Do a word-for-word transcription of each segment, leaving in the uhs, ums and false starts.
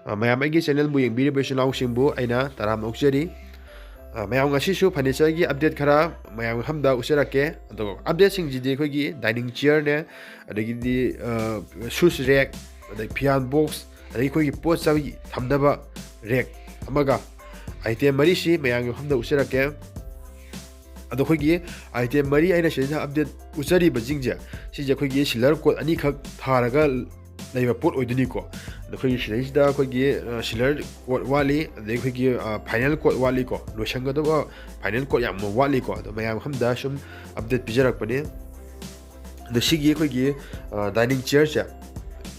ꯑ, ꯃꯌꯥꯝ ꯑꯩꯒꯤ ꯆꯦꯅꯦꯜꯕꯨ ꯌꯦꯡꯕꯤꯔꯤꯕ ꯏꯆꯤꯜ ꯏꯅꯥꯎꯁꯤꯡꯕꯨ ꯑꯩꯅ ꯇꯔꯥꯝꯅ ꯑꯣꯛꯆꯔꯤ꯫ ꯑ, ꯃꯌꯥꯝ ꯉꯁꯤꯁꯨ ꯐꯔꯅꯤꯆꯔꯒꯤ ꯑꯞꯗꯦꯠ ꯈꯔ ꯃꯌꯥꯝ ꯃꯐꯝꯗ ꯎꯠꯆꯔꯛꯀꯦ꯫ ꯑꯗꯣ ꯑꯞꯗꯦꯠꯁꯤꯡꯁꯤꯗꯤ ꯑꯩꯈꯣꯏꯒꯤ ꯗꯥꯏꯅꯤꯡ ꯆꯤꯌꯔꯅꯦ, ꯑꯗꯒꯤꯗꯤ, ꯑ, ꯁꯨꯁ ꯔꯦꯛ, ꯑꯗꯩ ꯐꯤꯌꯥꯟ ꯕꯣꯛꯁ, ꯑꯗꯒꯤ ꯑꯩꯈꯣꯏꯒꯤ ꯄꯣꯠ ꯆꯩ ꯊꯝꯅꯕ ꯔꯦꯛ ꯑꯃꯒ, ꯑꯥꯏꯇꯦꯝ ꯃꯔꯤꯁꯤ ꯃꯌꯥꯝꯒꯤ ꯃꯐꯝꯗ ꯎꯠꯆꯔꯛꯀꯦ꯫ ꯑꯗꯣ ꯑꯩꯈꯣꯏꯒꯤ ꯑꯥꯏꯇꯦꯝ ꯃꯔꯤ ꯑꯩꯅ ꯁꯤꯗꯩꯁꯤꯗ ꯑꯞꯗꯦꯠ ꯎꯠꯆꯔꯤꯕꯁꯤꯡꯁꯦ, ꯁꯤꯁꯦ ꯑꯩꯈꯣꯏꯒꯤ ꯁꯤꯂꯔ ꯀꯣꯠ ꯑꯅꯤꯈꯛ ꯊꯥꯔꯒ ꯂꯩꯕ ꯄꯣꯠ ꯑꯣꯏꯗꯣꯏꯅꯤꯀꯣ꯫ ꯑꯗꯣ ꯑꯩꯈꯣꯏꯒꯤ ꯁꯤꯗꯩꯁꯤꯗ ꯑꯩꯈꯣꯏꯒꯤ, ꯑ, ꯁꯤꯂꯔ ꯀꯣꯠ ꯋꯥꯠꯂꯤ, ꯑꯗꯩ ꯑꯩꯈꯣꯏꯒꯤ, ꯑ, ꯐꯥꯏꯅꯦꯜ ꯀꯣꯠ ꯋꯥꯠꯂꯤꯀꯣ, ꯂꯣꯏꯁꯟꯒꯗꯕ ꯐꯥꯏꯅꯦꯜ ꯀꯣꯠ ꯌꯥꯝ ꯋꯥꯠꯂꯤꯀꯣ꯫ ꯑꯗꯣ ꯃꯌꯥꯝ ꯃꯐꯝꯗ ꯁꯨꯝ ꯑꯞꯗꯦꯠ ꯄꯤꯖꯔꯛꯄꯅꯦ꯫ ꯑꯗꯣ ꯁꯤꯒꯤ ꯑꯩꯈꯣꯏꯒꯤ, ꯑ, ꯗꯥꯏꯅꯤꯡ ꯆꯤꯌꯔꯁꯦ,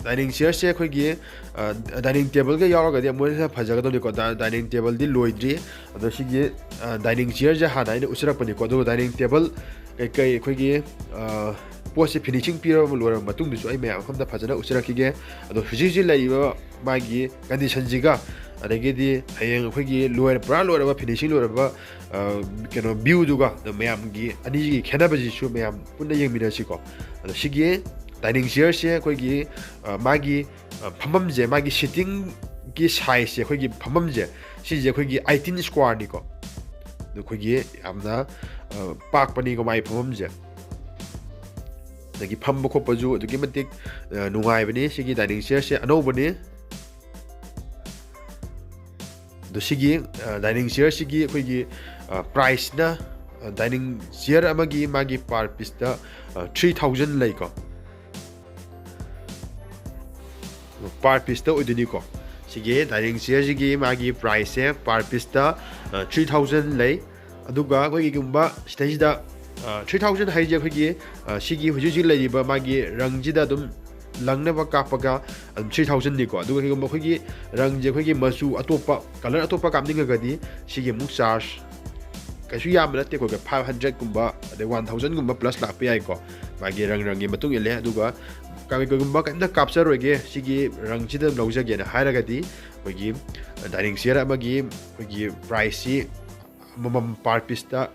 ꯗꯥꯏꯅꯤꯡ ꯆꯤꯌꯔꯁꯦ ꯑꯩꯈꯣꯏꯒꯤ, ꯑ, ꯗꯥꯏꯅꯤꯡ ꯇꯦꯕꯜꯒ ꯌꯥꯎꯔꯒꯗꯤ ꯑꯃꯨꯛ ꯍꯦꯟꯅ ꯐꯖꯒꯗꯕꯅꯤꯀꯣ꯫ ꯗꯥ-, ꯗꯥꯏꯅꯤꯡ ꯇꯦꯕꯜꯗꯤ ꯂꯣꯏꯗ꯭ꯔꯤ꯫ ꯑꯗꯣ ꯁꯤꯒꯤ, ꯑ, ꯗꯥꯏꯅꯤꯡ ꯆꯤꯌꯔꯁꯦ ꯍꯥꯟꯅ ꯑꯩꯅ ꯎꯠꯆꯔꯛꯄꯅꯤꯀꯣ꯫ ꯑꯗꯨꯒ ꯗꯥꯏꯅꯤꯡ ꯇꯦꯕꯜ ꯀꯩꯀꯩ ꯑꯩꯈꯣꯏꯒꯤ, ꯑ, ꯄꯣꯠꯁꯦ ꯐꯤꯅꯤꯁꯤꯡ ꯄꯤꯔꯕ ꯂꯣꯏꯔꯕ ꯃꯇꯨꯡꯗꯁꯨ ꯑꯩ ꯃꯌꯥꯝ ꯃꯐꯝꯗ ꯐꯖꯅ ꯎꯠꯆꯔꯛꯈꯤꯒꯦ꯫ ꯑꯗꯣ ꯍꯧꯖꯤꯛ ꯍꯧꯖꯤꯛ ꯂꯩꯔꯤꯕ ꯃꯥꯒꯤ ꯀꯟꯗꯤꯁꯟꯁꯤꯒ, ꯑꯗꯒꯤꯗꯤ ꯍꯌꯦꯡ ꯑꯩꯈꯣꯏꯒꯤ ꯂꯣꯏꯔ-, ꯄꯨꯔꯥ ꯂꯣꯏꯔꯕ, ꯐꯤꯅꯤꯁꯤꯡ ꯂꯣꯏꯔꯕ, ꯑ, ꯀꯩꯅꯣ, ꯚ꯭ꯌꯨꯗꯨꯒ, ꯑꯗꯣ ꯃꯌꯥꯝꯒꯤ ꯑꯅꯤꯁꯤꯒꯤ ꯈꯦꯠꯅꯕꯁꯤꯁꯨ ꯃꯌꯥꯝ ꯄꯨꯟꯅ ꯌꯦꯡꯃꯤꯟꯅꯁꯤꯀꯣ꯫ ꯑꯗꯣ ꯁꯤꯒꯤ ꯗꯥꯏꯅꯤꯡ ꯆꯤꯌꯔꯁꯦ ꯑꯩꯈꯣꯏꯒꯤ, ꯑ, ꯃꯥꯒꯤ, ꯑ, ꯐꯝꯐꯝꯁꯦ, ꯃꯥꯒꯤ ꯁꯤꯇꯤꯡꯒꯤ ꯁꯥꯏꯖꯁꯦ, ꯑꯩꯈꯣꯏꯒꯤ ꯐꯝꯐꯝꯁꯦ, ꯁꯤꯁꯦ ꯑꯩꯈꯣꯏꯒꯤ ꯑꯩꯇꯤꯟ ꯁ꯭ꯀ꯭ꯋꯥꯔꯅꯤꯀꯣ꯫ ꯑꯗꯣ ꯑꯩꯈꯣꯏꯒꯤ ꯌꯥꯝꯅ, ꯑ, ꯄꯥꯛꯄꯅꯤꯀꯣ ꯃꯥꯒꯤ ꯐꯝꯐꯝꯁꯦ꯫ ꯑꯗꯒꯤ ꯐꯝꯕ ꯈꯣꯠꯄꯁꯨ ꯑꯗꯨꯛꯀꯤ ꯃꯇꯤꯛ, ꯑ, ꯅꯨꯡꯉꯥꯏꯕꯅꯤ꯫ ꯁꯤꯒꯤ ꯗꯥꯏꯅꯤꯡ ꯆꯤꯌꯔꯁꯦ ꯑꯅꯧꯕꯅꯤ꯫ ꯑꯗꯣ ꯁꯤꯒꯤ, ꯑ, ꯗꯥꯏꯅꯤꯡ ꯆꯤꯌꯔꯁꯤꯒꯤ ꯑꯩꯈꯣꯏꯒꯤ, ꯑ, ꯄ꯭ꯔꯥꯏꯁꯅ, ꯑ, ꯗꯥꯏꯅꯤꯡ ꯆꯤꯌꯔ ꯑꯃꯒꯤ ꯃꯥꯒꯤ per pieceꯇ, ꯑ, three thousand ꯂꯩꯀꯣ꯫ Per pieceꯇ ꯑꯣꯏꯗꯣꯏꯅꯤꯀꯣ꯫ ꯁꯤꯒꯤ ꯗꯥꯏꯅꯤꯡ ꯆꯤꯌꯔꯁꯤꯒꯤ ꯃꯥꯒꯤ ꯄ꯭ꯔꯥꯏꯁꯁꯦ per pieceꯇ, ꯑ, three thousand ꯂꯩ꯫ ꯑꯗꯨꯒ ꯑꯩꯈꯣꯏꯒꯤ ꯀꯩꯒꯨꯝꯕ ꯁꯤꯗꯩꯁꯤꯗ, ꯑ, three thousand ꯍꯥꯏꯁꯦ ꯑꯩꯈꯣꯏꯒꯤ, ꯑ, ꯁꯤꯒꯤ ꯍꯧꯖꯤꯛ ꯍꯧꯖꯤꯛ ꯂꯩꯔꯤꯕ ꯃꯥꯒꯤ ꯔꯪꯁꯤꯗ ꯑꯗꯨꯝ ꯂꯪꯅꯕ ꯀꯥꯞꯄꯒ ꯑꯗꯨꯝ three thousandꯅꯤꯀꯣ꯫ ꯑꯗꯨꯒ ꯀꯩꯒꯨꯝꯕ ꯑꯩꯈꯣꯏꯒꯤ ꯔꯪꯁꯦ ꯑꯩꯈꯣꯏꯒꯤ ꯃꯆꯨ ꯑꯇꯣꯞꯄ, ꯀꯂꯔ ꯑꯇꯣꯞꯄ ꯀꯥꯞꯅꯤꯡꯉꯒꯗꯤ ꯁꯤꯒꯤ ꯑꯃꯨꯛ ꯆꯥꯔꯖ ꯀꯩꯁꯨ ꯌꯥꯝꯕ ꯅꯠꯇꯦꯀꯣ, five hundredꯀꯨꯝꯕ ꯑꯗꯩ one thousandꯒꯨꯝꯕ plus ꯂꯥꯛꯄ ꯌꯥꯏꯀꯣ, ꯃꯥꯒꯤ ꯔꯪ ꯔꯪꯒꯤ ꯃꯇꯨꯡ ꯏꯜꯂꯦ꯫ ꯑꯗꯨꯒ ꯀ-, ꯀꯩꯒꯨꯝꯕ ꯀꯩꯝꯇ ꯀꯥꯞꯆꯔꯣꯏꯒꯦ, ꯁꯤꯒꯤ ꯔꯪꯁꯤꯗ ꯂꯧꯖꯒꯦꯅ ꯍꯥꯏꯔꯒꯗꯤ ꯑꯩꯈꯣꯏꯒꯤ ꯗꯥꯏꯅꯤꯡ ꯆꯤꯌꯔ ꯑꯃꯒꯤ ꯑꯩꯈꯣꯏꯒꯤ ꯄ꯭ꯔꯥꯏꯁꯁꯤ ꯑꯃꯃꯝ per pieceꯇ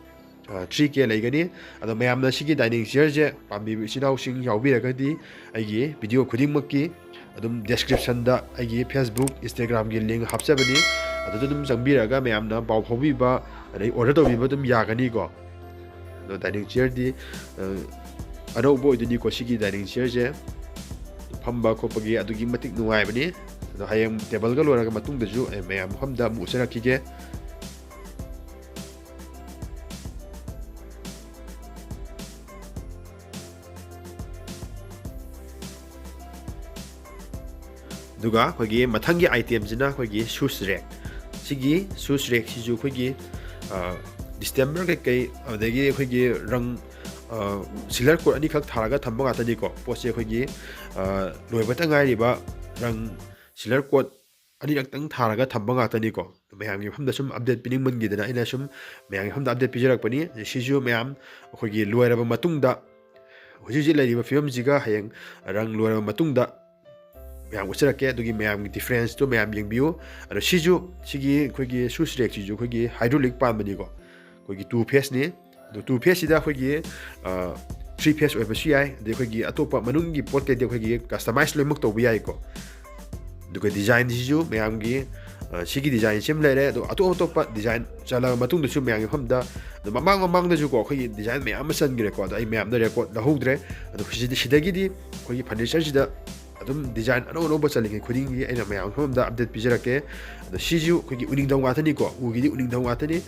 ꯊ꯭ꯔꯤ ꯀꯦ ꯂꯩꯒꯅꯤ꯫ ꯑꯗꯣ ꯃꯌꯥꯝꯅ ꯁꯤꯒꯤ dining chairꯁꯦ ꯄꯥꯝꯕꯤꯕ ꯏꯆꯤꯟ ꯏꯅꯥꯎꯁꯤꯡ ꯌꯥꯎꯕꯤꯔꯒꯗꯤ ꯑꯩꯒꯤ video ꯈꯨꯗꯤꯡꯃꯛꯀꯤ ꯑꯗꯨꯝ descriptionꯗ ꯑꯩꯒꯤ Facebook, Instagramꯒꯤ link ꯍꯥꯞꯆꯕꯅꯤ꯫ ꯑꯗꯨꯗ ꯑꯗꯨꯝ ꯆꯪꯕꯤꯔꯒ ꯃꯌꯥꯝꯅ ꯄꯥꯎ ꯐꯥꯎꯕꯤꯕ, ꯑꯗꯩ order ꯇꯧꯕꯤꯕ ꯑꯗꯨꯝ ꯌꯥꯒꯅꯤꯀꯣ꯫ ꯑꯗꯣ dining chairꯗꯤ, ꯑ, ꯑꯅꯧꯕ ꯑꯣꯏꯗꯣꯏꯅꯤꯀꯣ ꯁꯤꯒꯤ dining chairꯁꯦ꯫ ꯐꯝꯕ ꯈꯣꯠꯄꯒꯤ ꯑꯗꯨꯛꯀꯤ ꯃꯇꯤꯛ ꯅꯨꯡꯉꯥꯏꯕꯅꯤ꯫ ꯑꯗꯣ ꯍꯌꯦꯡ tableꯒ ꯂꯣꯏꯔꯒ ꯃꯇꯨꯡꯗꯁꯨ ꯑꯩ ꯃꯌꯥꯝ ꯃꯐꯝꯗ ꯑꯃꯨꯛ ꯎꯠꯆꯔꯛꯈꯤꯒꯦ꯫ ꯑꯗꯨꯒ ꯑꯩꯈꯣꯏꯒꯤ ꯃꯊꯪꯒꯤ itemꯁꯤꯅ ꯑꯩꯈꯣꯏꯒꯤ shoes rack꯫ ꯁꯤꯒꯤ shoes rackꯁꯤꯁꯨ ꯑꯩꯈꯣꯏꯒꯤ, ꯑ, distemper ꯀꯩꯀꯩ, ꯑꯗꯒꯤ ꯑꯩꯈꯣꯏꯒꯤ ꯔꯪ, ꯑ, sealer coat ꯑꯅꯤꯈꯛ ꯊꯥꯔꯒ ꯊꯝꯕ ꯉꯥꯛꯇꯅꯤꯀꯣ꯫ ꯄꯣꯠꯁꯦ ꯑꯩꯈꯣꯏꯒꯤ, ꯑ, ꯂꯣꯏꯕꯇ ꯉꯥꯏꯔꯤꯕ ꯔꯪ sealer coat ꯑꯅꯤꯔꯛꯇꯪ ꯊꯥꯔꯒ ꯊꯝꯕ ꯉꯥꯛꯇꯅꯤꯀꯣ꯫ ꯃꯌꯥꯝꯒꯤ ꯃꯐꯝꯗ ꯁꯨꯝ update ꯄꯤꯅꯤꯡꯃꯟꯈꯤꯗꯅ ꯑꯩꯅ ꯁꯨꯝ ꯃꯌꯥꯝꯒꯤ ꯃꯐꯝꯗ update ꯄꯤꯖꯔꯛꯄꯅꯤ꯫ ꯁꯤꯁꯨ ꯃꯌꯥꯝ ꯑꯩꯈꯣꯏꯒꯤ ꯂꯣꯏꯔꯕ ꯃꯇꯨꯡꯗ, ꯍꯧꯖꯤꯛ ꯍꯧꯖꯤꯛ ꯂꯩꯔꯤꯕ ꯐꯤꯕꯝꯁꯤꯒ ꯍꯌꯦꯡ ꯔꯪ ꯂꯣꯏꯔꯕ ꯃꯇꯨꯡꯗ ꯃꯌꯥꯝ ꯎꯠꯆꯔꯛꯀꯦ꯫ ꯑꯗꯨꯒꯤ ꯃꯌꯥꯝꯒꯤ differenceꯇꯣ ꯃꯌꯥꯝ ꯌꯦꯡꯕꯤꯌꯨ꯫ ꯑꯗꯣ ꯁꯤꯁꯨ, ꯁꯤꯒꯤ ꯑꯩꯈꯣꯏꯒꯤ shoes rackꯁꯤꯁꯨ ꯑꯩꯈꯣꯏꯒꯤ hydraulic ꯄꯥꯟꯕꯅꯤꯀꯣ꯫ ꯑꯩꯈꯣꯏꯒꯤ two phaseꯅꯤ꯫ ꯑꯗꯣ two phaseꯁꯤꯗ ꯑꯩꯈꯣꯏꯒꯤ, ꯑ, three phase ꯑꯣꯏꯕꯁꯨ ꯌꯥꯏ꯫ ꯑꯗꯩ ꯑꯩꯈꯣꯏꯒꯤ ꯑꯇꯣꯞꯄ ꯃꯅꯨꯡꯒꯤ ꯄꯣꯠ ꯀꯩꯗꯤ ꯑꯩꯈꯣꯏꯒꯤ customize ꯂꯣꯏꯅꯃꯛ ꯇꯧꯕ ꯌꯥꯏꯀꯣ꯫ ꯑꯗꯨꯒ designꯁꯤꯁꯨ ꯃꯌꯥꯝꯒꯤ, ꯑ, ꯁꯤꯒꯤ designꯁꯤ ꯑꯃ ꯂꯩꯔꯦ꯫ ꯑꯗꯣ ꯑꯇꯣꯞ ꯑꯇꯣꯞꯄ design ꯆꯜꯂꯕ ꯃꯇꯨꯡꯗꯁꯨ ꯃꯌꯥꯝꯒꯤ ꯃꯐꯝꯗ, ꯑꯗꯣ ꯃꯃꯥꯡ ꯃꯃꯥꯡꯗꯁꯨꯀꯣ ꯑꯩꯈꯣꯏꯒꯤ design ꯃꯌꯥꯝ ꯑꯃ ꯆꯟꯈ꯭ꯔꯦꯀꯣ꯫ ꯑꯗꯣ ꯑꯩ ꯃꯌꯥꯝꯗ record ꯂꯧꯍꯧꯗ꯭ꯔꯦ꯫ ꯑꯗꯣ ꯁꯤꯗꯤ, ꯁꯤꯗꯒꯤꯗꯤ ꯑꯩꯈꯣꯏꯒꯤ furnitureꯁꯤꯗ ꯑꯗꯨꯝ design ꯑꯅꯧ ꯑꯅꯧꯕ ꯆꯜꯂꯤꯉꯩ ꯈꯨꯗꯤꯡꯒꯤ ꯑꯩꯅ ꯃꯌꯥꯝ ꯃꯐꯝꯗ update ꯄꯤꯖꯔꯛꯀꯦ꯫ ꯑꯗꯣ ꯁꯤꯁꯨ ꯑꯩꯈꯣꯏꯒꯤ ꯎꯅꯤꯡꯊꯧ ꯉꯥꯛꯇꯅꯤꯀꯣ, ꯎꯒꯤꯗꯤ ꯎꯅꯤꯡꯊꯧ ꯉꯥꯛꯇꯅꯤ꯫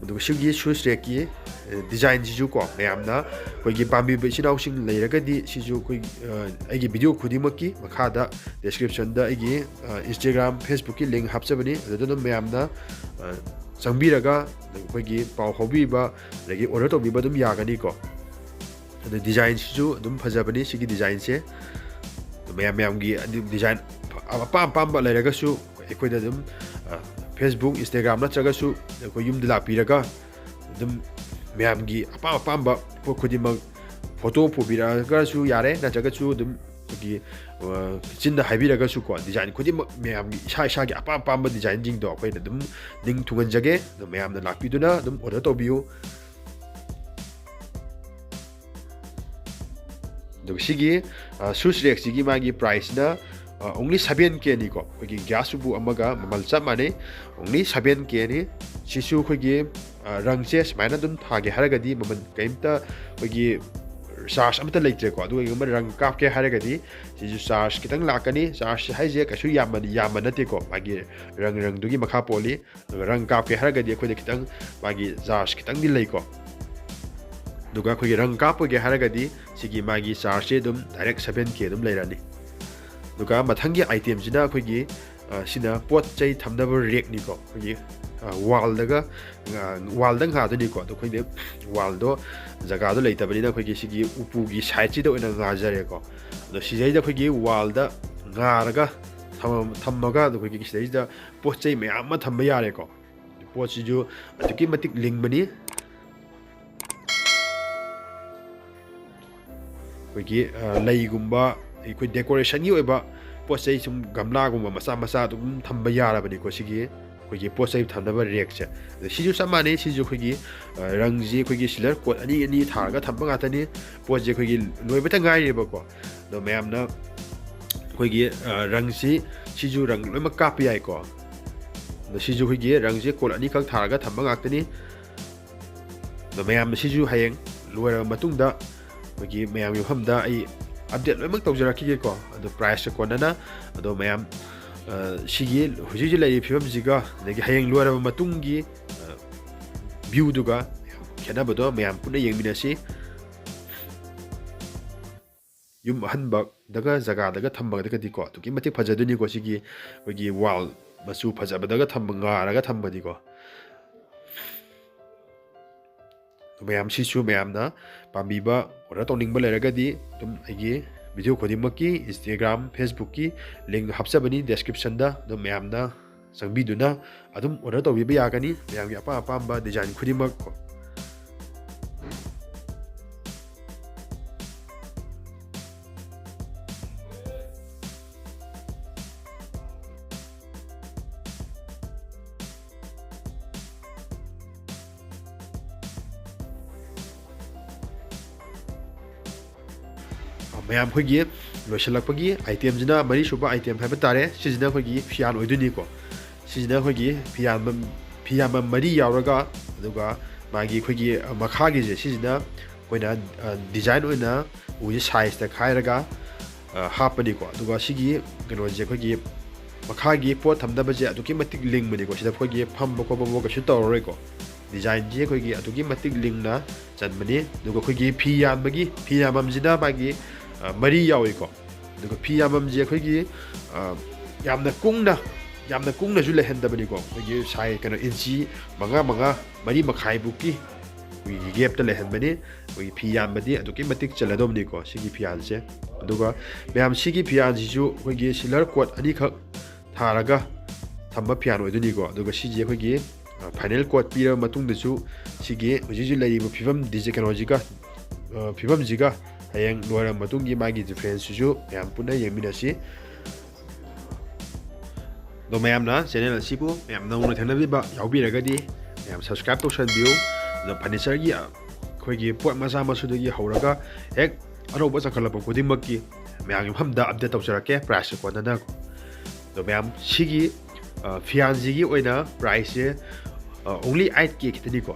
ꯑꯗꯨꯒ ꯁꯤꯒꯤ shoes rackꯀꯤ, ꯑ, designꯁꯤꯁꯨ ꯀꯣ, ꯃꯌꯥꯝꯅ ꯑꯩꯈꯣꯏꯒꯤ ꯄꯥꯝꯕꯤꯕ ꯏꯆꯤꯟ ꯏꯅꯥꯎꯁꯤꯡ ꯂꯩꯔꯒꯗꯤ ꯁꯤꯁꯨ ꯑꯩꯈꯣꯏ, ꯑ, ꯑꯩꯒꯤ video ꯈꯨꯗꯤꯡꯃꯛꯀꯤ ꯃꯈꯥꯗ descriptionꯗ ꯑꯩꯒꯤ, ꯑ, Instagram, Facebookꯀꯤ link ꯍꯥꯞꯆꯕꯅꯤ꯫ ꯑꯗꯨꯗ ꯑꯗꯨꯝ ꯃꯌꯥꯝꯅ, ꯑ, ꯆꯪꯕꯤꯔꯒ ꯑꯩꯈꯣꯏꯒꯤ ꯄꯥꯎ ꯐꯥꯎꯕꯤꯕ, ꯑꯗꯒꯤ order ꯇꯧꯕꯤꯕ ꯑꯗꯨꯝ ꯌꯥꯒꯅꯤꯀꯣ꯫ ꯑꯗꯨ designꯁꯤꯁꯨ ꯑꯗꯨꯝ ꯐꯖꯕꯅꯤ ꯁꯤꯒꯤ designꯁꯦ꯫ ꯑꯗꯨ ꯃꯌꯥꯝ ꯃꯌꯥꯝꯒꯤ ꯑꯗꯨꯝ design ꯑꯄꯥꯝ ꯑꯄꯥꯝꯕ ꯂꯩꯔꯒꯁꯨ ꯑꯩꯈꯣꯏꯗ ꯑꯗꯨꯝ, ꯑ, Facebook, Instagram ꯅꯠꯇ꯭ꯔꯒꯁꯨ ꯑꯩꯈꯣꯏ ꯌꯨꯝꯗ ꯂꯥꯛꯄꯤꯔꯒ ꯑꯗꯨꯝ ꯃꯌꯥꯝꯒꯤ ꯑꯄꯥꯝ ꯑꯄꯥꯝꯕ ꯄꯣꯠ ꯈꯨꯗꯤꯡꯃꯛ photo ꯄꯨꯕꯤꯔꯛꯑꯒꯁꯨ ꯌꯥꯔꯦ, ꯅꯠꯇ꯭ꯔꯒꯁꯨ ꯑꯗꯨꯝ ꯑꯩꯈꯣꯏꯒꯤ, ꯑ, ꯆꯤꯟꯗ ꯍꯥꯏꯕꯤꯔꯒꯁꯨꯀꯣ, design ꯈꯨꯗꯤꯡꯃꯛ ꯃꯌꯥꯝꯒꯤ ꯏꯁꯥ ꯏꯁꯥꯒꯤ ꯑꯄꯥꯝ ꯑꯄꯥꯝꯕ designꯁꯤꯡꯗꯣ ꯑꯩꯈꯣꯏꯅ ꯑꯗꯨꯝ ꯅꯤꯡ ꯊꯨꯡꯍꯟꯖꯒꯦ꯫ ꯑꯗꯣ ꯃꯌꯥꯝꯅ ꯂꯥꯛꯄꯤꯗꯨꯅ ꯑꯗꯨꯝ order ꯇꯧꯕꯤꯌꯨ꯫ ꯑꯗꯨꯒ ꯁꯤꯒꯤ ꯁꯨꯁ ꯔꯦꯛꯁꯤꯒꯤ ꯃꯥꯒꯤ ꯄ꯭ꯔꯥꯏꯁꯅ ꯑꯣꯡꯂꯤ ꯁꯕꯦꯟ ꯀꯦꯅꯤꯀꯣ꯫ ꯑꯩꯈꯣꯏꯒꯤ ꯒ꯭ꯌꯥꯁ ꯎꯄꯨ ꯑꯃꯒ ꯃꯃꯜ ꯆꯞ ꯃꯥꯟꯅꯩ, ꯑꯣꯡꯂꯤ ꯁꯕꯦꯟ ꯀꯦꯅꯤ꯫ ꯁꯤꯁꯨ ꯑꯩꯈꯣꯏꯒꯤ ꯔꯪꯁꯦ ꯁꯨꯃꯥꯏꯅ ꯑꯗꯨꯝ ꯊꯥꯒꯦ ꯍꯥꯏꯔꯒꯗꯤ ꯃꯃꯜ ꯀꯔꯤꯝꯇ ꯑꯩꯈꯣꯏꯒꯤ ꯆꯥꯔꯖ ꯑꯃꯠꯇ ꯂꯩꯇ꯭ꯔꯦꯀꯣ꯫ ꯑꯗꯨꯒ ꯀꯩꯒꯨꯝꯕ ꯔꯪ ꯀꯥꯞꯀꯦ ꯍꯥꯏꯔꯒꯗꯤ ꯁꯤꯁꯨ ꯆꯥꯔꯖ ꯈꯤꯇꯪ ꯂꯥꯛꯀꯅꯤ꯫ ꯆꯥꯔꯖ ꯍꯥꯏꯁꯦ ꯀꯩꯁꯨ ꯌꯥꯝꯕ ꯌꯥꯝꯕ ꯅꯠꯇꯦꯀꯣ, ꯃꯥꯒꯤ ꯔꯪ ꯔꯪꯗꯨꯒꯤ ꯃꯈꯥ ꯄꯣꯜꯂꯤ꯫ ꯑꯗꯨꯒ ꯔꯪ ꯀꯥꯞꯀꯦ ꯍꯥꯏꯔꯒꯗꯤ ꯑꯩꯈꯣꯏꯗ ꯈꯤꯇꯪ ꯃꯥꯒꯤ ꯆꯥꯔꯖ ꯈꯤꯇꯪꯗꯤ ꯂꯩꯀꯣ꯫ ꯑꯗꯨꯒ ꯑꯩꯈꯣꯏꯒꯤ ꯔꯪ ꯀꯥꯞꯄꯒꯦ ꯍꯥꯏꯔꯒꯗꯤ ꯁꯤꯒꯤ ꯃꯥꯒꯤ ꯆꯥꯔꯖꯁꯦ ꯑꯗꯨꯝ ꯗꯥꯏꯔꯦꯛ ꯁꯕꯦꯟ ꯀꯦ ꯑꯗꯨꯝ ꯂꯩꯔꯅꯤ꯫ ꯑꯗꯨꯒ ꯃꯊꯪꯒꯤ ꯑꯥꯏꯇꯦꯝꯁꯤꯅ ꯑꯩꯈꯣꯏꯒꯤ ꯁꯤꯅ ꯄꯣꯠ ꯆꯩ ꯊꯝꯅꯕ ꯔꯦꯛꯅꯤꯀꯣ꯫ ꯑꯩꯈꯣꯏꯒꯤ ꯋꯥꯜꯗꯒ ꯋꯥꯜꯗ ꯉꯥꯗꯣꯏꯅꯤꯀꯣ꯫ ꯑꯗꯣ ꯑꯩꯈꯣꯏꯗꯤ ꯋꯥꯜꯗꯣ ꯖꯒꯥꯗꯣ ꯂꯩꯇꯕꯅꯤꯅ ꯑꯩꯈꯣꯏꯒꯤ ꯁꯤꯒꯤ ꯎꯄꯨꯒꯤ ꯁꯥꯏꯠꯁꯤꯗ ꯑꯣꯏꯅ ꯉꯥꯖꯔꯦꯀꯣ꯫ ꯑꯗꯣ ꯁꯤꯗꯩꯗ ꯑꯩꯈꯣꯏꯒꯤ ꯋꯥꯜꯗ ꯉꯥꯔꯒ ꯊꯝꯃꯒ ꯑꯗꯣ ꯑꯩꯈꯣꯏꯒꯤ ꯁꯤꯗꯩꯁꯤꯗ ꯄꯣꯠ ꯆꯩ ꯃꯌꯥꯝ ꯑꯃ ꯊꯝꯕ ꯌꯥꯔꯦꯀꯣ꯫ ꯄꯣꯠꯁꯤꯁꯨ ꯑꯗꯨꯛꯀꯤ ꯃꯇꯤꯛ ꯂꯤꯡꯕꯅꯤ꯫ ꯑꯩꯈꯣꯏꯒꯤ ꯂꯩꯒꯨꯝꯕ, ꯑꯩꯈꯣꯏ ꯗꯦꯀꯣꯔꯦꯁꯟꯒꯤ ꯑꯣꯏꯕ ꯄꯣꯠ ꯆꯩ ꯁꯨꯝ ꯒꯝꯂꯥꯒꯨꯝꯕ ꯃꯆꯥ ꯃꯆꯥ ꯑꯗꯨꯝ ꯊꯝꯕ ꯌꯥꯔꯕꯅꯤꯀꯣ ꯁꯤꯒꯤ ꯑꯩꯈꯣꯏꯒꯤ ꯄꯣꯠ ꯆꯩ ꯊꯝꯅꯕ ꯔꯦꯛꯁꯦ꯫ ꯑꯗ ꯁꯤꯁꯨ ꯆꯞ ꯃꯥꯟꯅꯩ꯫ ꯁꯤꯁꯨ ꯑꯩꯈꯣꯏꯒꯤ ꯔꯪꯁꯤ ꯑꯩꯈꯣꯏꯒꯤ ꯁꯤꯂꯔ ꯀꯣꯠ ꯑꯅꯤ ꯑꯅꯤ ꯊꯥꯔꯒ ꯊꯝꯕ ꯉꯥꯛꯇꯅꯤ꯫ ꯄꯣꯠꯁꯦ ꯑꯩꯈꯣꯏꯒꯤ ꯂꯣꯏꯕꯇ ꯉꯥꯏꯔꯤꯕꯀꯣ꯫ ꯑꯗꯣ ꯃꯌꯥꯝꯅ ꯑꯩꯈꯣꯏꯒꯤ ꯔꯪꯁꯤ, ꯁꯤꯁꯨ ꯔꯪ ꯂꯣꯏꯅꯃꯛ ꯀꯥꯞꯄ ꯌꯥꯏꯀꯣ꯫ ꯑꯗꯣ ꯁꯤꯁꯨ ꯑꯩꯈꯣꯏꯒꯤ ꯔꯪꯁꯦ ꯀꯣꯠ ꯑꯅꯤꯈꯛ ꯊꯥꯔꯒ ꯊꯝꯕ ꯉꯥꯛꯇꯅꯤ꯫ ꯑꯗꯣ ꯃꯌꯥꯝ ꯁꯤꯁꯨ ꯍꯌꯦꯡ ꯂꯣꯏꯔꯕ ꯃꯇꯨꯡꯗ ꯑꯩꯈꯣꯏꯒꯤ ꯃꯌꯥꯝꯒꯤ ꯃꯐꯝꯗ ꯑꯩ ꯑꯞꯗꯦꯠ ꯂꯣꯏꯅꯃꯛ ꯇꯧꯖꯔꯛꯈꯤꯒꯦꯀꯣ꯫ ꯑꯗꯣ ꯄ꯭ꯔꯥꯏꯁꯀ ꯀꯣꯟꯅꯅ꯫ ꯑꯗꯣ ꯃꯌꯥꯝ ꯁꯤꯒꯤ ꯍꯧꯖꯤꯛ ꯍꯧꯖꯤꯛ ꯂꯩꯔꯤꯕ ꯐꯤꯕꯝꯁꯤꯒ ꯑꯗꯒꯤ ꯍꯌꯦꯡ ꯂꯣꯏꯔꯕ ꯃꯇꯨꯡꯒꯤ ꯚ꯭ꯌꯨꯗꯨꯒ ꯈꯦꯠꯅꯕꯗꯣ ꯃꯌꯥꯝ ꯄꯨꯟꯅ ꯌꯦꯡꯃꯤꯟꯅꯁꯤ꯫ ꯌꯨꯝ ꯑꯍꯟꯕꯗꯒ ꯖꯒꯥꯗꯒ ꯊꯝꯕꯗꯒꯗꯤꯀꯣ ꯑꯗꯨꯛꯀꯤ ꯃꯇꯤꯛ ꯐꯖꯗꯣꯏꯅꯤꯀꯣ꯫ ꯁꯤꯒꯤ ꯑꯩꯈꯣꯏꯒꯤ ꯋꯥꯜ ꯃꯆꯨ ꯐꯖꯕꯗꯒ ꯊꯝꯕ, ꯉꯥꯔꯒ ꯊꯝꯕꯗꯤꯀꯣ꯫ ꯃꯌꯥꯝ ꯁꯤꯁꯨ ꯃꯌꯥꯝꯅ ꯄꯥꯝꯕꯤꯕ, ꯑꯣꯔꯗꯔ ꯇꯧꯅꯤꯡꯕ ꯂꯩꯔꯒꯗꯤ ꯑꯗꯨꯝ ꯑꯩꯒꯤ ꯚꯤꯗꯤꯑꯣ ꯈꯨꯗꯤꯡꯃꯛꯀꯤ Instagram, Facebook-ꯀꯤ link ꯍꯥꯞꯆꯕꯅꯤ description-ꯗ꯫ ꯑꯗꯨꯝ ꯃꯌꯥꯝꯅ ꯆꯪꯕꯤꯗꯨꯅ ꯑꯗꯨꯝ ꯑꯣꯔꯗꯔ ꯇꯧꯕꯤꯕ ꯌꯥꯒꯅꯤ, ꯃꯌꯥꯝꯒꯤ ꯑꯄꯥꯝ ꯑꯄꯥꯝꯕ ꯗꯤꯖꯥꯏꯟ ꯈꯨꯗꯤꯡꯃꯛ ꯀꯣ꯫ ꯃꯌꯥꯝ ꯑꯩꯈꯣꯏꯒꯤ ꯂꯣꯏꯁꯤꯜꯂꯛꯄꯒꯤ item ꯁꯤꯅ ꯃꯔꯤꯁꯨꯕ item ꯍꯥꯏꯕ ꯇꯥꯔꯦ꯫ ꯁꯤꯁꯤꯅ ꯑꯩꯈꯣꯏꯒꯤ ꯐꯤꯌꯥꯟ ꯑꯣꯏꯗꯣꯏꯅꯤꯀꯣ꯫ ꯁꯤꯁꯤꯅ ꯑꯩꯈꯣꯏꯒꯤ ꯐꯤꯌꯥꯟꯕꯝ, ꯐꯤꯌꯥꯟꯕꯝ ꯃꯔꯤ ꯌꯥꯎꯔꯒ, ꯑꯗꯨꯒ ꯃꯥꯒꯤ ꯑꯩꯈꯣꯏꯒꯤ ꯃꯈꯥꯒꯤꯁꯦ ꯁꯤꯁꯤꯅ ꯑꯩꯈꯣꯏꯅ, ꯑ, design ꯑꯣꯏꯅ ꯎꯁꯦ size ꯇ ꯈꯥꯏꯔꯒ, ꯑ, ꯍꯥꯞꯄꯅꯤꯀꯣ꯫ ꯑꯗꯨꯒ ꯁꯤꯒꯤ ꯀꯩꯅꯣꯁꯦ ꯑꯩꯈꯣꯏꯒꯤ ꯃꯈꯥꯒꯤ ꯄꯣꯠ ꯊꯝꯅꯕꯁꯦ ꯑꯗꯨꯛꯀꯤ ꯃꯇꯤꯛ ꯂꯤꯡꯕꯅꯤꯀꯣ꯫ ꯁꯤꯗ ꯑꯩꯈꯣꯏꯒꯤ ꯐꯝꯕ ꯈꯣꯠꯄ ꯀꯩꯁꯨ ꯇꯧꯔꯔꯣꯏꯀꯣ꯫ Design ꯁꯦ ꯑꯩꯈꯣꯏꯒꯤ ꯑꯗꯨꯛꯀꯤ ꯃꯇꯤꯛ ꯂꯤꯡꯅ ꯆꯟꯕꯅꯤ꯫ ꯑꯗꯨꯒ ꯑꯩꯈꯣꯏꯒꯤ ꯐꯤ ꯌꯥꯟꯕꯒꯤ, ꯐꯤ ꯌꯥꯟꯐꯝꯁꯤꯅ ꯃꯥꯒꯤ, ꯑ, ꯃꯔꯤ ꯌꯥꯎꯏꯀꯣ꯫ ꯑꯗꯨꯒ ꯐꯤ ꯌꯥꯟꯐꯝꯁꯦ ꯑꯩꯈꯣꯏꯒꯤ, ꯑ, ꯌꯥꯝꯅ ꯀꯨꯡꯅ, ꯌꯥꯝꯅ ꯀꯨꯡꯅꯁꯨ ꯂꯩꯍꯟꯗꯕꯅꯤꯀꯣ꯫ ꯑꯩꯈꯣꯏꯒꯤ size, ꯀꯩꯅꯣ, ꯏꯟꯆꯤ ꯃꯉꯥ, ꯃꯉꯥ, ꯃꯔꯤ ꯃꯈꯥꯏꯕꯨꯛꯀꯤ ꯑꯩꯈꯣꯏꯒꯤ gap ꯇ ꯂꯩꯍꯟꯕꯅꯤ꯫ ꯑꯩꯈꯣꯏꯒꯤ ꯐꯤ ꯌꯥꯟꯕꯗꯤ ꯑꯗꯨꯛꯀꯤ ꯃꯇꯤꯛ ꯆꯜꯂꯗꯧꯕꯅꯤꯀꯣ ꯁꯤꯒꯤ ꯐꯤꯌꯥꯟꯁꯦ꯫ ꯑꯗꯨꯒ ꯃꯌꯥꯝ, ꯁꯤꯒꯤ ꯐꯤꯌꯥꯟꯁꯤꯁꯨ ꯑꯩꯈꯣꯏꯒꯤ silver coat ꯑꯅꯤꯈꯛ ꯊꯥꯔꯒ ꯊꯝꯕ ꯐꯤꯌꯥꯟ ꯑꯣꯏꯗꯣꯏꯅꯤꯀꯣ꯫ ꯑꯗꯨꯒ ꯁꯤꯁꯦ ꯑꯩꯈꯣꯏꯒꯤ, ꯑ, final coat ꯄꯤꯔꯕ ꯃꯇꯨꯡꯗꯁꯨ ꯁꯤꯒꯤ ꯍꯧꯖꯤꯛ ꯍꯧꯖꯤꯛ ꯂꯩꯔꯤꯕ ꯐꯤꯕꯝ ꯗꯤꯖ-, ꯀꯩꯅꯣꯁꯤꯒ, ꯑ, ꯐꯤꯕꯝꯁꯤꯒ ꯍꯌꯦꯡ ꯂꯣꯏꯔꯕ ꯃꯇꯨꯡꯒꯤ ꯃꯥꯒꯤ difference ꯁꯤꯁꯨ ꯃꯌꯥꯝ ꯄꯨꯟꯅ ꯌꯦꯡꯃꯤꯟꯅꯁꯤ꯫ ꯑꯗꯣ ꯃꯌꯥꯝꯅ channel ꯑꯁꯤꯕꯨ ꯃꯌꯥꯝ ꯅꯧꯅ ꯊꯦꯡꯅꯕꯤꯕ ꯌꯥꯎꯕꯤꯔꯒꯗꯤ ꯃꯌꯥꯝ subscribe ꯇꯧꯁꯟꯕꯤꯌꯨ꯫ ꯑꯗꯣ furniture ꯒꯤ ꯑꯩꯈꯣꯏꯒꯤ ꯄꯣꯠ ꯃꯆꯥ ꯃꯁꯨꯗꯒꯤ ꯍꯧꯔꯒ ꯍꯦꯛ ꯑꯅꯧꯕ ꯆꯪꯈꯠꯂꯛꯄ ꯈꯨꯗꯤꯡꯃꯛꯀꯤ ꯃꯌꯥꯝꯒꯤ ꯃꯐꯝꯗ update ꯇꯧꯖꯔꯛꯀꯦ price ꯀ ꯀꯣꯟꯅꯅ꯫ ꯑꯗꯣ ꯃꯌꯥꯝ, ꯁꯤꯒꯤ, ꯑ, ꯐꯤꯌꯥꯟꯁꯤꯒꯤ ꯑꯣꯏꯅ price ꯁꯦ, ꯑ, only eight K ꯈꯤꯇꯅꯤꯀꯣ꯫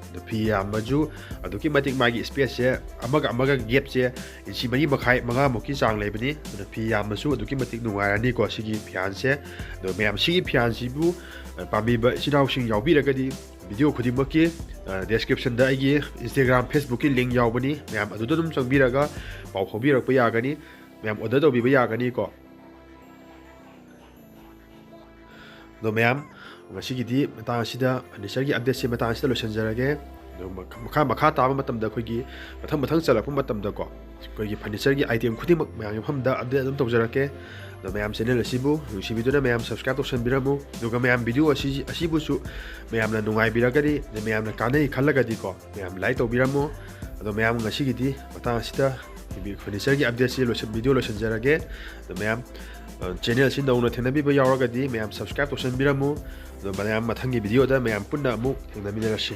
ꯑꯗꯣ ꯐꯤ ꯌꯥꯝꯕꯁꯨ ꯑꯗꯨꯛꯀꯤ ꯃꯇꯤꯛ ꯃꯥꯒꯤ space ꯁꯦ ꯑꯃꯒ ꯑꯃꯒ gap ꯁꯦ ꯏꯟꯆꯤ ꯃꯔꯤ ꯃꯈꯥꯏ, ꯃꯉꯥꯃꯨꯛꯀꯤ ꯆꯥꯡ ꯂꯩꯕꯅꯤ꯫ ꯑꯗꯨꯅ ꯐꯤ ꯌꯥꯝꯕꯁꯨ ꯑꯗꯨꯛꯀꯤ ꯃꯇꯤꯛ ꯅꯨꯡꯉꯥꯏꯔꯅꯤꯀꯣ ꯁꯤꯒꯤ ꯐꯤꯌꯥꯟꯁꯦ꯫ ꯑꯗꯣ ꯃꯌꯥꯝ, ꯁꯤꯒꯤ ꯐꯤꯌꯥꯟꯁꯤꯕꯨ, ꯑ, ꯄꯥꯝꯕꯤꯕ ꯏꯆꯤꯜ ꯏꯅꯥꯎꯁꯤꯡ ꯌꯥꯎꯕꯤꯔꯒꯗꯤ video ꯈꯨꯗꯤꯡꯃꯛꯀꯤ, ꯑ, description ꯗ ꯑꯩꯒꯤ Instagram, Facebook ꯀꯤ link ꯌꯥꯎꯕꯅꯤ꯫ ꯃꯌꯥꯝ ꯑꯗꯨꯗ ꯑꯗꯨꯝ ꯆꯪꯕꯤꯔꯒ ꯄꯥꯎ ꯐꯥꯎꯕꯤꯔꯛꯄ ꯌꯥꯒꯅꯤ꯫ ꯃꯌꯥꯝ order ꯇꯧꯕꯤꯕ ꯌꯥꯒꯅꯤꯀꯣ꯫ ꯑꯗꯣ ꯃꯌꯥꯝ, ꯉꯁꯤꯒꯤꯗꯤ ꯃꯇꯥꯡ ꯑꯁꯤꯗ, furniture ꯒꯤ update ꯁꯦ ꯃꯇꯥꯡ ꯑꯁꯤꯗ ꯂꯣꯏꯁꯤꯟꯖꯔꯒꯦ꯫ ꯑꯗꯣ ꯃꯈ-, ꯃꯈꯥ, ꯃꯈꯥ ꯇꯥꯕ ꯃꯇꯝꯗ ꯑꯩꯈꯣꯏꯒꯤ ꯃꯊꯪ ꯃꯊꯪ ꯆꯜꯂꯛꯄ ꯃꯇꯝꯗꯀꯣ, ꯑꯩꯈꯣꯏꯒꯤ furniture ꯒꯤ item ꯈꯨꯗꯤꯡꯃꯛ ꯃꯌꯥꯝꯒꯤ ꯃꯐꯝꯗ update ꯑꯗꯨꯝ ꯇꯧꯖꯔꯛꯀꯦ꯫ ꯑꯗꯣ ꯃꯌꯥꯝ channel ꯑꯁꯤꯕꯨ ꯅꯨꯡꯁꯤꯕꯤꯗꯨꯅ ꯃꯌꯥꯝ subscribe ꯇꯧꯁꯟꯕꯤꯔꯝꯃꯨ꯫ ꯑꯗꯨꯒ ꯃꯌꯥꯝ video ꯑꯁꯤ, ꯑꯁꯤꯕꯨꯁꯨ ꯃꯌꯥꯝꯅ ꯅꯨꯡꯉꯥꯏꯕꯤꯔꯒꯗꯤ, ꯑꯗꯩ ꯃꯌꯥꯝꯅ ꯀꯥꯟꯅꯩ ꯈꯜꯂꯒꯗꯤꯀꯣ, ꯃꯌꯥꯝ like ꯇꯧꯕꯤꯔꯝꯃꯣ꯫ ꯑꯗꯣ ꯃꯌꯥꯝ, ꯉꯁꯤꯒꯤꯗꯤ ꯃꯇꯥꯡ ꯑꯁꯤꯗ furniture ꯒꯤ update ꯁꯤ ꯂꯣꯏꯁꯤꯟ-, video ꯂꯣꯏꯁꯤꯟꯖꯔꯒꯦ꯫ ꯑꯗꯣ ꯃꯌꯥꯝ, ꯑ, channel ꯑꯁꯤ ꯅꯧꯅ ꯊꯦꯡꯅꯕꯤꯕ ꯌꯥꯎꯔꯒꯗꯤ ꯃꯌꯥꯝ subscribe ꯇꯧꯁꯟꯕꯤꯔꯝꯃꯨ꯫ ꯑꯗꯣ ꯃꯌꯥꯝ, ꯃꯊꯪꯒꯤ video ꯗ ꯃꯌꯥꯝ ꯄꯨꯟꯅ ꯑꯃꯨꯛ ꯊꯦꯡꯅꯃꯤꯟꯅꯔꯁꯤ꯫